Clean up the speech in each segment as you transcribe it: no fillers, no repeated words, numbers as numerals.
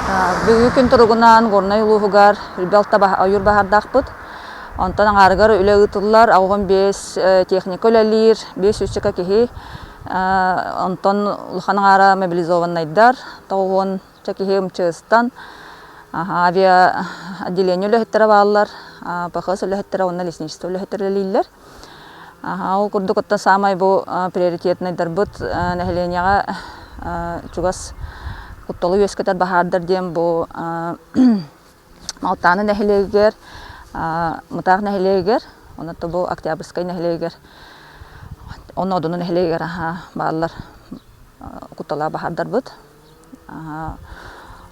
Бүгүҥҥү күн туругунан Горнай улууһугар Үрбэл ойуур баһаардаахпыт. Онтон аҥаарыгар үлэ ыытыллар, 85 техника үлэлиир, 500 киһи. Онтон улахан аҥаара мобилизованнайдар, 90 киһи МЧС-тан, авиа отделение үлэһиттэрэ бааллар, ПХС үлэһиттэрэ уонна лесничество үлэһиттэрэ үлэлииллэр. Ол курдук оттон саамай бу приоритетнайдарбыт нэһилиэнньэҕэ чугас кутталы үөскэтэр баһаардар диэн бу Малтааны нэһилиэгэр, Мытаах нэһилиэгэр, онон бу Октябрьскай нэһилиэгэр, онно Одуну нэһилиэгэр бааллар кутталаах баһаардарбыт.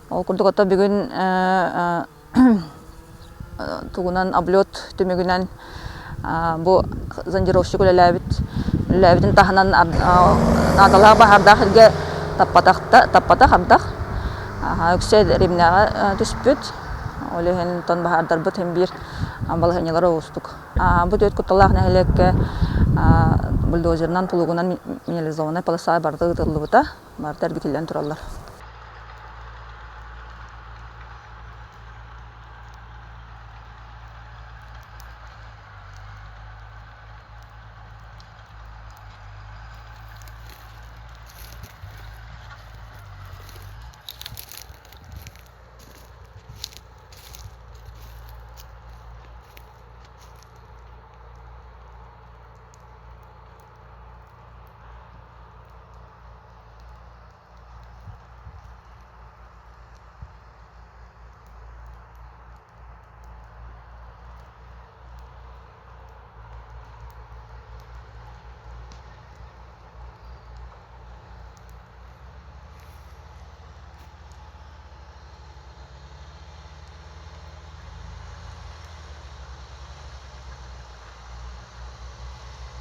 Ол курдук ото бүгүн тугунан облет түмүгүнэн бу зондировщик үлэлээбит үлэлээбитин таһынан наадалаах баһаардаах сиргэ таппатах ардах үксэ римнэҕэ түспүт, ол иһин тон баһаардарбыт син биир балаһыанньалара уустук. Бу түөрт кутталаах нэһилиэккэ бульдозерынан, плугунан минерализованнай полоса барыта ыытыллыбыта, барыта эргитиллэн тураллар.